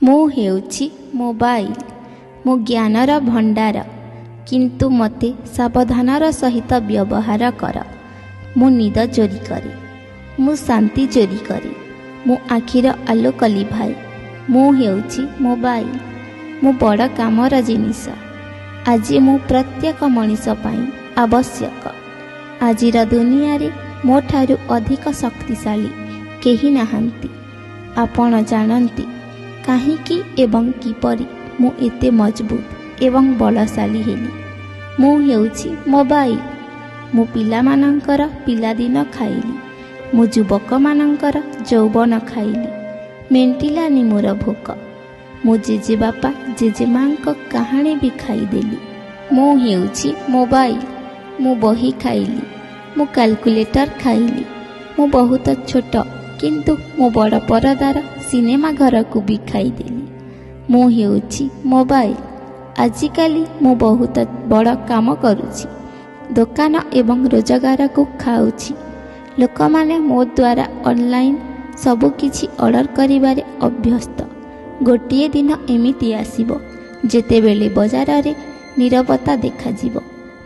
ମୁଁ ହେଉଛି ମୋବାଇଲ। ମୁଁ ଜ୍ଞାନର ଭଣ୍ଡାର, କିନ୍ତୁ ମୋତେ ସାବଧାନର ସହିତ ବ୍ୟବହାର କର। ମୁଁ ନିଦ ଚୋରି କରେ। ମୁଁ ଶାନ୍ତି ଚୋରି କରେ। ମୁଁ ଆଖିର ଆଲୋକ ଲିଭାଏ। ମୁଁ ହେଉଛି ମୋବାଇଲ। ମୁଁ ବଡ଼ କାମର ଜିନିଷ। ଆଜି ମୁଁ ପ୍ରତ୍ୟେକ ମଣିଷ ପାଇଁ ଆବଶ୍ୟକ। ଆଜିର ଦୁନିଆରେ ମୋ ଠାରୁ ଅଧିକ ଶକ୍ତିଶାଳୀ କେହି ନାହାନ୍ତି। ଆପଣ ଜାଣନ୍ତି କାହିଁକି ଏବଂ କିପରି ମୁଁ ଏତେ ମଜବୁତ ଏବଂ ବଳଶାଳୀ ହେଲି? ମୁଁ ହେଉଛି ମୋବାଇଲ। ମୁଁ ପିଲାମାନଙ୍କର ପିଲାଦିନ ଖାଇଲି। ମୁଁ ଯୁବକମାନଙ୍କର ଯୌବନ ଖାଇଲି। ମେଣ୍ଟିଲାନି ମୋର ଭୋକ। ମୁଁ ଜେଜେବାପା ଜେଜେମାଙ୍କ କାହାଣୀ ବି ଖାଇଦେଲି। ମୁଁ ହେଉଛି ମୋବାଇଲ। ମୁଁ ବହି ଖାଇଲି। ମୁଁ କାଲକୁଲେଟର ଖାଇଲି। ମୁଁ ବହୁତ ଛୋଟ, କିନ୍ତୁ ମୁଁ ବଡ଼ ପରଦାର ସିନେମା ଘରକୁ ବି ଖାଇଦେଲି। ମୁଁ ହେଉଛି ମୋବାଇଲ। ଆଜିକାଲି ମୁଁ ବହୁତ ବଡ଼ କାମ କରୁଛି। ଦୋକାନ ଏବଂ ରୋଜଗାରକୁ ଖାଉଛି। ଲୋକମାନେ ମୋ ଦ୍ୱାରା ଅନଲାଇନ୍ ସବୁକିଛି ଅର୍ଡ଼ର କରିବାରେ ଅଭ୍ୟସ୍ତ। ଗୋଟିଏ ଦିନ ଏମିତି ଆସିବ, ଯେତେବେଳେ ବଜାରରେ ନୀରବତା ଦେଖାଯିବ।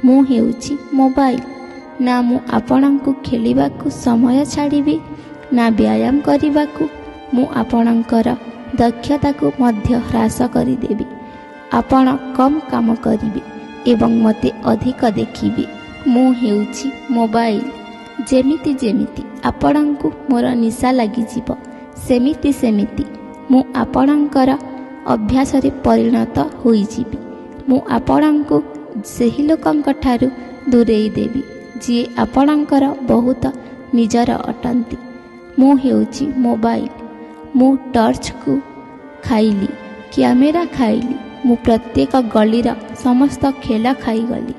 ମୁଁ ହେଉଛି ମୋବାଇଲ। ନା ମୁଁ ଆପଣଙ୍କୁ ଖେଳିବାକୁ ସମୟ ଛାଡ଼ିବି, ନା ବ୍ୟାୟାମ କରିବାକୁ। ମୁଁ ଆପଣଙ୍କର ଦକ୍ଷତାକୁ ମଧ୍ୟ ହ୍ରାସ କରିଦେବି। ଆପଣ କମ୍ କାମ କରିବେ ଏବଂ ମୋତେ ଅଧିକ ଦେଖିବେ। ମୁଁ ହେଉଛି ମୋବାଇଲ। ଯେମିତି ଯେମିତି ଆପଣଙ୍କୁ ମୋର ନିଶା ଲାଗିଯିବ, ସେମିତି ସେମିତି ମୁଁ ଆପଣଙ୍କର ଅଭ୍ୟାସରେ ପରିଣତ ହୋଇଯିବି। ମୁଁ ଆପଣଙ୍କୁ ସେହି ଲୋକଙ୍କ ଠାରୁ ଦୂରେଇ ଦେବି, ଯିଏ ଆପଣଙ୍କର ବହୁତ ନିଜର ଅଟନ୍ତି। ମୁଁ ହେଉଛି ମୋବାଇଲ। ମୁଁ ଟର୍ଚ୍ଚକୁ ଖାଇଲି, କ୍ୟାମେରା ଖାଇଲି। ମୁଁ ପ୍ରତ୍ୟେକ ଗଳିର ସମସ୍ତ ଖେଳ ଖାଇଗଲି।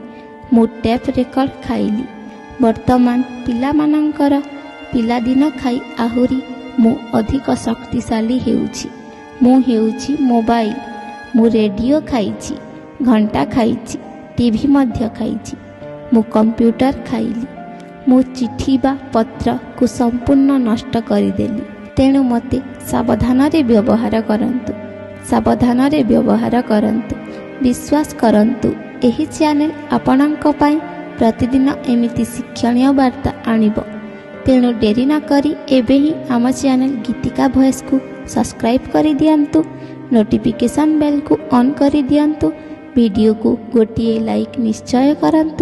ମୁଁ ଟେପ୍ ରେକର୍ଡ ଖାଇଲି। ବର୍ତ୍ତମାନ ପିଲାମାନଙ୍କର ପିଲାଦିନ ଖାଇ ଆହୁରି ମୁଁ ଅଧିକ ଶକ୍ତିଶାଳୀ ହେଉଛି। ମୁଁ ହେଉଛି ମୋବାଇଲ। ମୁଁ ରେଡ଼ିଓ ଖାଇଛି, ଘଣ୍ଟା ଖାଇଛି, ଟିଭି ମଧ୍ୟ ଖାଇଛି। ମୁଁ କମ୍ପ୍ୟୁଟର ଖାଇଲି। ମୁଁ ଚିଠି ବା ପତ୍ରକୁ ସମ୍ପୂର୍ଣ୍ଣ ନଷ୍ଟ କରିଦେଲି। ତେଣୁ ମୋତେ ସାବଧାନରେ ବ୍ୟବହାର କରନ୍ତୁ, ସାବଧାନରେ ବ୍ୟବହାର କରନ୍ତୁ। ବିଶ୍ୱାସ କରନ୍ତୁ, ଏହି ଚ୍ୟାନେଲ ଆପଣଙ୍କ ପାଇଁ ପ୍ରତିଦିନ ଏମିତି ଶିକ୍ଷଣୀୟ ବାର୍ତ୍ତା ଆଣିବ। ତେଣୁ ଡେରି ନକରି ଏବେ ହିଁ ଆମ ଚ୍ୟାନେଲ ଗୀତିକା ଭଏସ୍କୁ ସବସ୍କ୍ରାଇବ୍ କରିଦିଅନ୍ତୁ, ନୋଟିଫିକେସନ୍ ବେଲ୍କୁ ଅନ୍ କରିଦିଅନ୍ତୁ, ଭିଡ଼ିଓକୁ ଗୋଟିଏ ଲାଇକ୍ ନିଶ୍ଚୟ କରନ୍ତୁ।